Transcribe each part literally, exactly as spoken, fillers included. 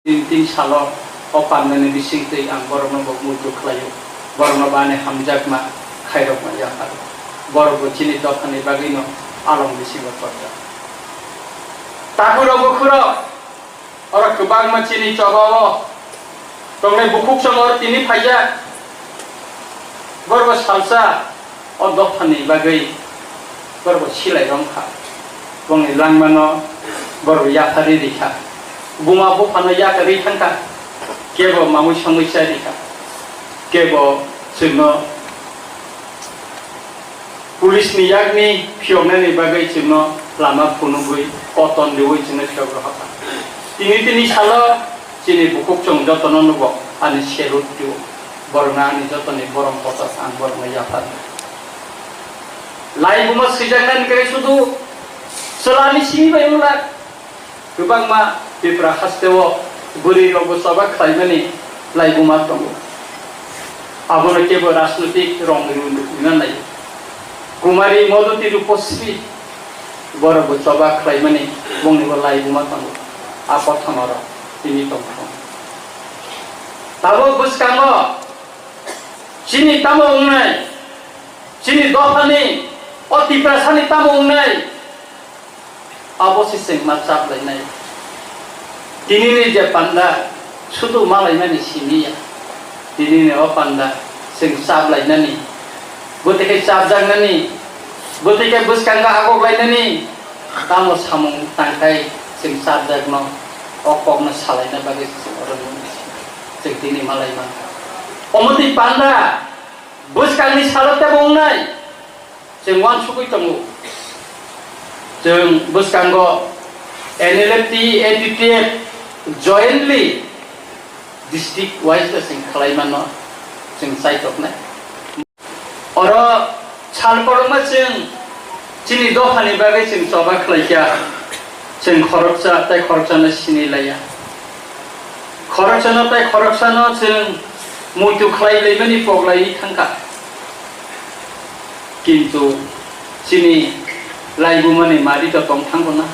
Tin tin salo o pandani bisingtwi ang borokno bo muitu khlaio, borokno bo ani hamjakma khairokma yapharo, borok bo chini dophani bagwino along bisingo torjak. Takhurok bukhurok, oro kwbangma chini chobao tongnai bukhuk chongo tini phaijak, borok bo salsa o dophani bagwi borok bo silai romkha, bongni langmano borok bo yapharwi rikha, buma buphano yakarwi thangkha, kebo mamui samui chai rikha, kebo chwngno police ni yakni phiyoknani bagwi chwngno lama phunugwi koton riwi chwngno phiyok rohorkha. Tini tini salo chini bukhuk chwng jotono nugo ani salute tio. Borokno ani jotoni borom kotor ang borokno yaphar. Laibuma swijaknani khe sudu chwlani simi bai wngla. Kwbangma Tipra hasteo bwrwi rokbo choba khlaimani laibuma tongo. Abono kebo rajnotik rong rwna nai. Kumari Modhuti Rupasri borokbo choba khlaimani bongnibo laibuma tongo. A kothoma rok tini tongthong. Tabuk bwskango chini tamo wngnai, chini dophani o Tiprasani tamo wngnai, abo se chwng ma chap lainai. Tinini je panda sudu ma lainani simi ya. Tinini o panda chwng chap lainani. Bwtwi khe chapjaknani, bwtwi khe bwskango agok lainani, tamo samung tangkhai chwng chapjakno, o kokno salaina bagwi chwng oro nuknai. Chwng tini malai mankha. Omo twi panda bwskangni salo tebo wngnai, chwng uansugwi tongo. Chwng bwskango N L F T, A T T F jointly district wise bo chwng khlai mano, chwng chaitoknai. Oro sal kolokma chwng chini dophani bagwi chwng choba khlaikha, chwng khoroksa tei khoroksano sini laiya. Khoroksano tei khoroksano chwng muitu khlai laimani pok laiwi thangkha. Kintu chini laibumani mari to tong thango na.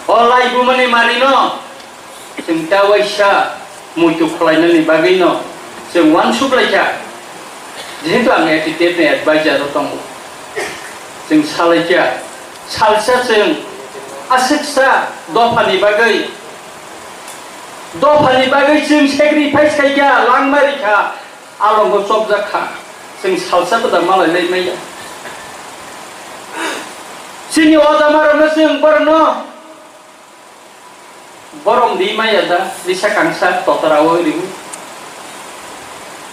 O laibumani marino chwng ta waisa muitu khlainani bagwino chwng uansuk laikha. Jehetu ang A T T F ni advisor o tongo, chwng salaikha, salsa chwng aswksa dophani bagwi, dophani bagwi chwng sacrifice khaikha, langma rikha, alongo chopjak kha, chwng salsa kwtal malai lai maya. Chini ojamarokno chwng borokno borom di maya da, lisa kangsa totora o riwi.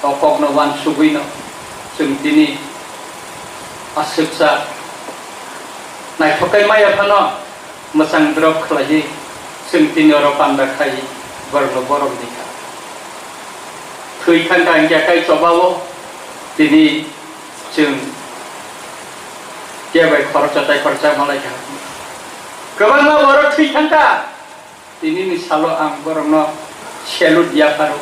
O kokno uansugwino chwng tini aswksa naithok khe maya phano mwchang drop khlaiwi chwng tini oro panda khai borokno borom di kha. Thwi thangkha hinkhe kai chobao tini chwng kebai khoroksa tai khoroksa malai kha. Kwbangma borok thwi thangkha. Tinini salo ang borokno salute yapharo.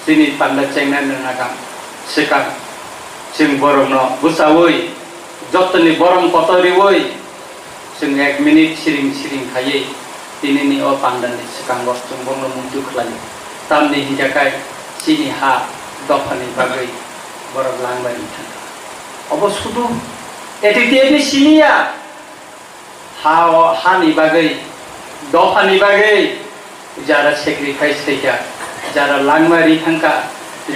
Chini panda chengnai nagam swkang chwng borokno bwchaui jotoni borom kotor riui chwng ek minute siring siring khaiwi tinini o pandani swkango chwng borokno muitu khlaio. Tamni hinkhe kai chini ha dophani bagwi borok langbai thangkha. Obo sudu A T T F ni simi ya. Ha o, hani bagwi, dophani bagwi jara sacrifice khaikha, jara langma ri thangkha,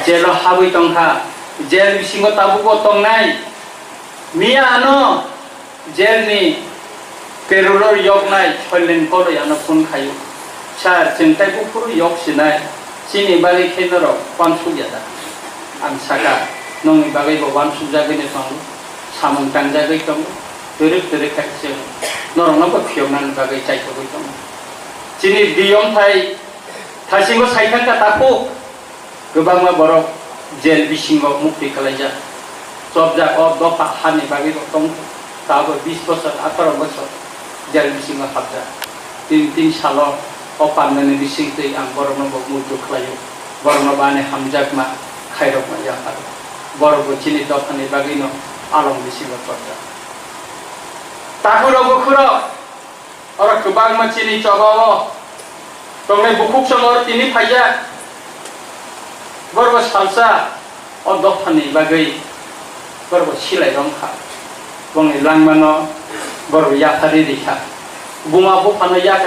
jail o habwi tongkha, jail bisingo tabukbo tongnai. Miya ano jail ni payroll o yoknai Soilen Koloi ano phone khaio. Sir, chwng tai buphuru yok sinai, chini bagwi khe norok uansuk ya da? Ang sakha, nongni bagwi bo uansuk jagwi no tongo, samung tangjagwi tongo, twrwk twrwk khai chwng norokno bo phiyoknani bagwi chaithogwi tongo. Chini biyong thai thasingo sai thangkha takhuk, kwbangma borok jail bisingo mukti khlaijak, chopjak, o dopha hani bagwi bo tongkha, tabo bis bosor, atharo bosor jail bisingo hapjak. Tin tin salo o pandani bisingtwi ang borokno bo muitu khlaio, borokno bo ani hamjakma khairokma yapharo, borok bo chini dophani bagwino along bisingo torjak. Takhurok bukhurok, oro kwbangma chini chobao Tongni bukhuk chongor tini phaijak. Borbo salsa o dophani bagwi borbo silai romkha. Bongni langmano borbo yaphari rikha. Buma buphano yak